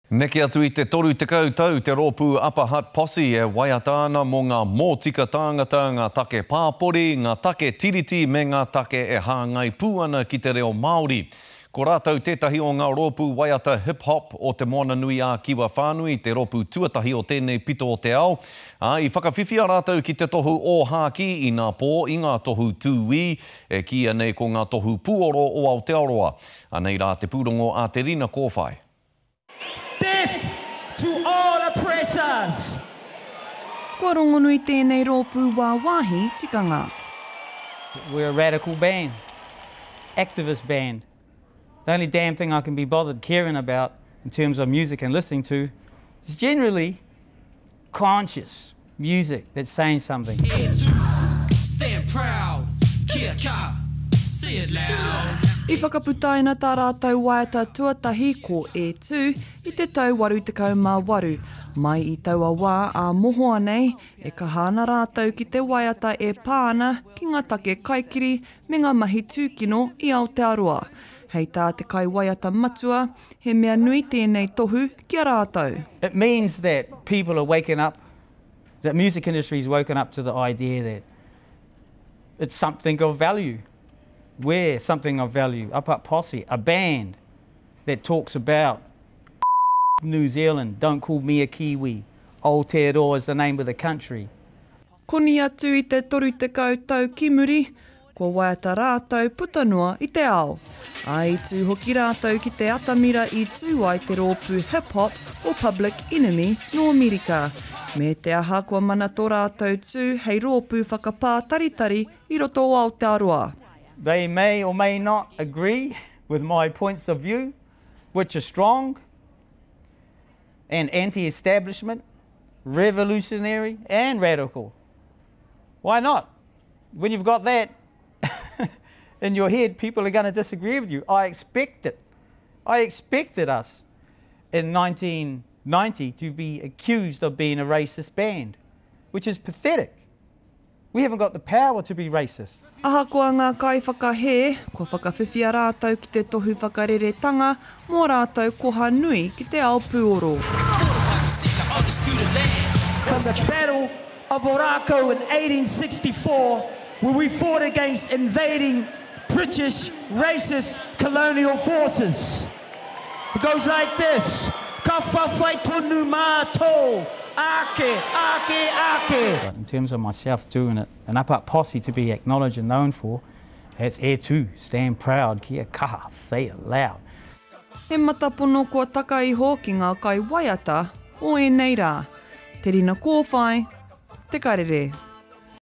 Neke atu i te 30 tau te rōpū Upper Hutt Posse e waiata ana mō ngā mōtika tāngata, ngā take pāpori, ngā take tiriti me ngā take e hāngai pū ana ki te reo Māori. Ko rātou tētahi o ngā rōpū waiata hip hop o Te Moana-nui-ā-Kiwa whānui, te rōpū tuatahi o tēnei pito o te ao, ā, i whakawhiwhia rātou ki te tohu ōhākī inapō i ngā tohu tūī, e kīia nei ko ngā tohu puoro o Aotearoa. Anei rā te pūrongo a Te Rina Kōwhai. Death to all oppressors! Kua rongonui tēnei rōpū wāwāhi tikanga. We're a radical band, activist band. The only damn thing I can be bothered caring about in terms of music and listening to is generally conscious music that's saying something. E tū, stand proud, kia kaha, say it loud. I whakaputaina tā rātou waiata tuatahi ko E Tū i te tau 88. Mai i taua wā ā mohoa nei, e kaha ana rātou ki te waiata e pā ana ki ngā take kaikiri me ngā mahi tūkino i Aotearoa. Hei tā te kaiwaiata matua, he mea nui tēnei tohu ki a rātou. It means that people are waking up, the music industry's woken up to the idea that it's something of value. We're something of value, Upper Hutt Posse, a band that talks about New Zealand, don't call me a Kiwi, Aotearoa is the name of the country. Koni atu i te 30 tau ki muri, kua waiata rātou puta noa i te ao. Ā, i tū hoki rātou ki te atamira i tū ai te rōpū hip hop o Public Enemy nō Amerika. Me te aha kua mana tō rātou tū hei rōpū whakapātaritari i roto o Aotearoa. They may or may not agree with my points of view, which are strong and anti-establishment, revolutionary and radical. Why not? When you've got that in your head, people are going to disagree with you. I expect it. I expected us in 1990 to be accused of being a racist band, which is pathetic. We haven't got the power to be racist. Ahakoa ngā kaiwhakahē, kua whakawhiwhia rātou ki te tohu whakareretanga mō rātou koha nui ki te ao pūoro. From the Battle of Ōrākau in 1864 where we fought against invading British racist colonial forces. It goes like this, Ka whawhai tonu mātou, ake, ake, ake! But in terms of myself doing it, and Upper Hutt Posse to be acknowledged and known for, that's E tū, stand proud, kia kaha, say it loud. He matapono kua taka iho ki ngā kaiwaiata o ēnei rā. Te Rina Kōwhai, Te Karere.